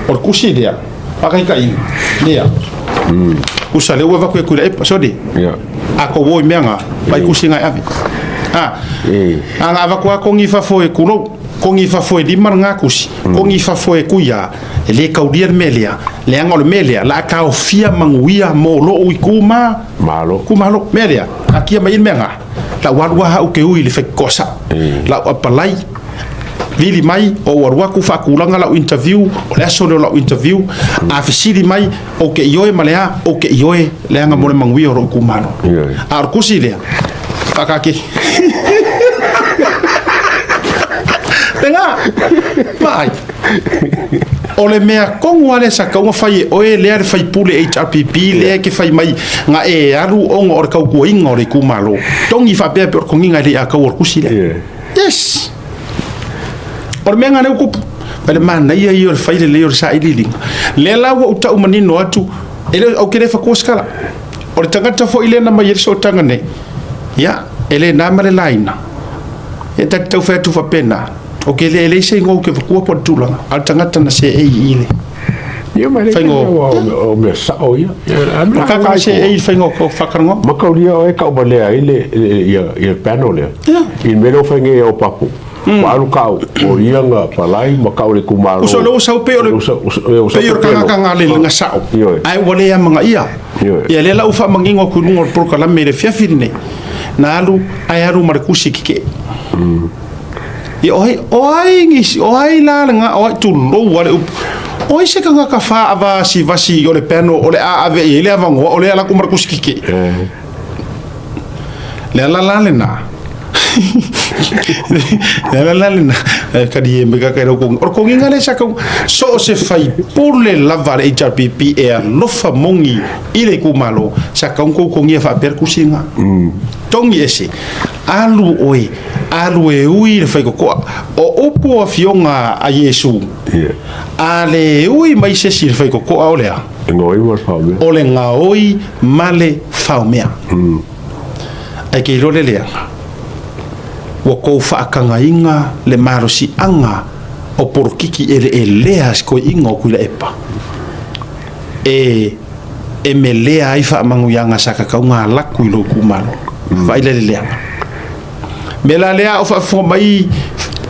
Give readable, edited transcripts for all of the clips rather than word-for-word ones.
O le kusi lea, faakaitaiga, lea. Usa lea ua avatu e Tuilaepa, sorry. A tou o i mea na, vai kusi na e ave. A, a na avatu lava togi i fafo e tulou, togi i fafo e lima lena kusi, togi i fafo e Tuia, e le taulia le mea lea, leaga o le mea lea, o le a taofia manuia mo lou itumalo. Itumalo. Mea lea, taatia mai i le mea na. Lau alu lava au ke ui i le faitotoa sao. Lau apalai, vili mai, ou alu atu faatulaga lau interview, o le aso lea o lau interview, a fesili mai, ou te ioe ma le a, ou te ioe leaga mo le manuia o lou itumalo. A o le tusi lea, faakake. Lena, vaai. O le mea tonu lava lea sa tatau ona fai e oe lea le faipule HRPP lea e te fai mai na e alu ona o le tautuaina o le itumalo. Togi faapea pei o le togiga e le i ataua o le tusi lea. Yes! O le mea lena lea ua tupu. Ma le manaia ia o le fai lelei o le sailiiliga. Lea la ua ou tau manino atu, e le, ou te le fatua se tala. O le tagata foi lea na mai ai le sootaga nei, ia, e le na ma le laina. E ta te tau fai atu faapena. O ke le leai se igoa ou te vatua po o le tulaga, a o le tagata na seei i le Ia ma le faiga o o mea sao ia. O le tagata na seei i le faiga o faatalanoaga. Mataulia oe tauvalea ai le ia ia panel lea. I le mea lea ua fai nei e Opapu. Ua alu kau o ia na palai ma kau le itumalo. Uso lea ua sau pei o le pei o le tagata na le na sao. Ae ua le amanaia. Ia lea la ua faamanino atu i luga o le polokalame i le afiafi lenei. Na alu ae alu ma le kusi kekee. Ia o ai, o ai nisi, o ai la lena, o ai, tulou a le upu. O ai se tagata faavasivasi o le piano o le a ave i ai le avanoa o le ala atu ma le tusi keke. Le ala la lena. Le ala la lena. E kari e me ka kai rau kongi. O le konginga le sa kau, so o se faipule lava a le HRPP e alofa moni i le itumalo, sa kau kou kongia faapea le tusi lena. Togi ese. Alu oe, alu e ui le faikokoa. O upu o afioga a Iesu, A le ui mai se isi i le faikokoa o le a? O le gaoi ma le faomea. Ae ke iloa le leaga, ua kou faakagaina le malosiaga o polokiki eleelea a si koeina o Tuilaepa e e melea ai faamanuiaga sa tatau ona alaku i lou itumalo. Vaai la i le leaga. Mea la lea a o faafofoga mai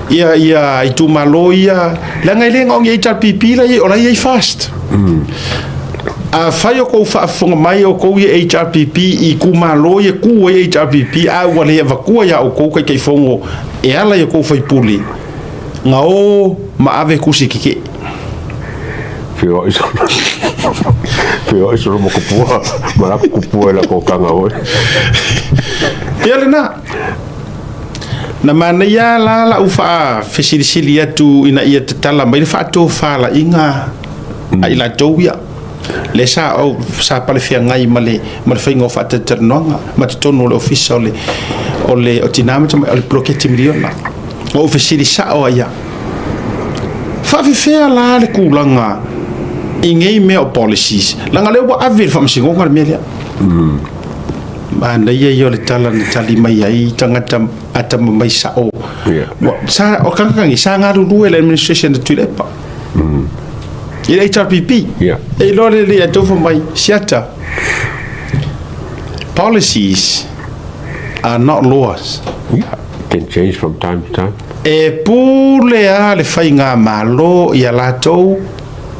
ia ia itumalo ia, leaga e le na o ni HRPP la i ai, o la e i ai FAST. Afai o kou faafofoga mai outou ia HRPP i itumalo ia tu ai HRPP a ua le avatua ia outou Taitaifono e ala i a outou faipule, na o ma ave tusi kekee. Feoai solo. Feoai solo ma kupua. Ma la kupua e la kōkanga oe. Ia lena. Na manaia la lau faafesilisili atu ina ia tatala mai le faatofalaiga a i latou ia. Lea sa ou sa palefeagai ma le ma le faiga o faatalatalanoaga ma totonu o le ofisa o le o le o Tina ma Tamaitai o le poloketi miliona. Ua ou fesili sao ai ia. Faafefea la le tulaga i nei mea o policies, leaga lea ua ave i le faamasinoga le mea lea. Manaia ia o le tala na tali mai ai tagata atamamai sao. Sa, o tagata nei, sa galulue i le administration a Tuilaepa. I le HRPP. E iloa lelei a outou fai mai, Siata, policies are not laws. Yeah, can change from time to time. E pule a le faigamalo i a latou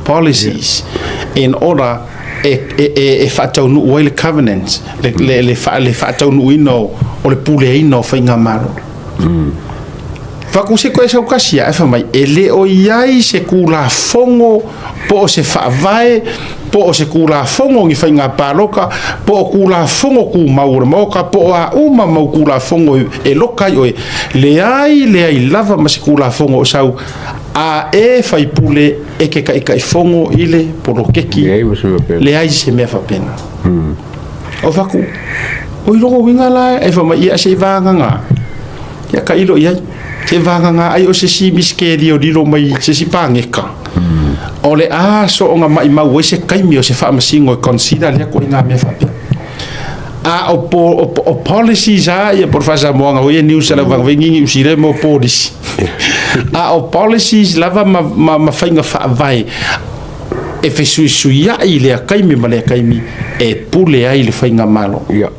policies in order e faataunuu ai le covenant, le faataunuuina o le puleaina o faigamalo. Faku se koe sau kasi ae fai mai, e le o i ai se Tulafono po o se faavae po o se Tulafono ni faiga palota po o Tulafono tumau o le Maota po o a uma mau Tulafono e loka ai oe, leai leai lava ma se Tulafono o sau a e faipule e ke taitaifono i le poloketi, leai se mea faapena. O faku, o i lona uiga la e fai mai, ia se i vagana. Ia tailo i ai. Se vagana ai o se isi misikeli o lilo mai se isi paneka. O le a soona maimau ai se taimi o se faamasino e consider lea koiga mea faapea. A o, po, o, o policies a ia po o le faasamoaga foi ia news a le auvaega foi nini usile mo polisi. A o policies lava ma faiga faavae. E fesuisuia'i i lea taimi ma lea taimi e pule ai le faigamalo. Ia.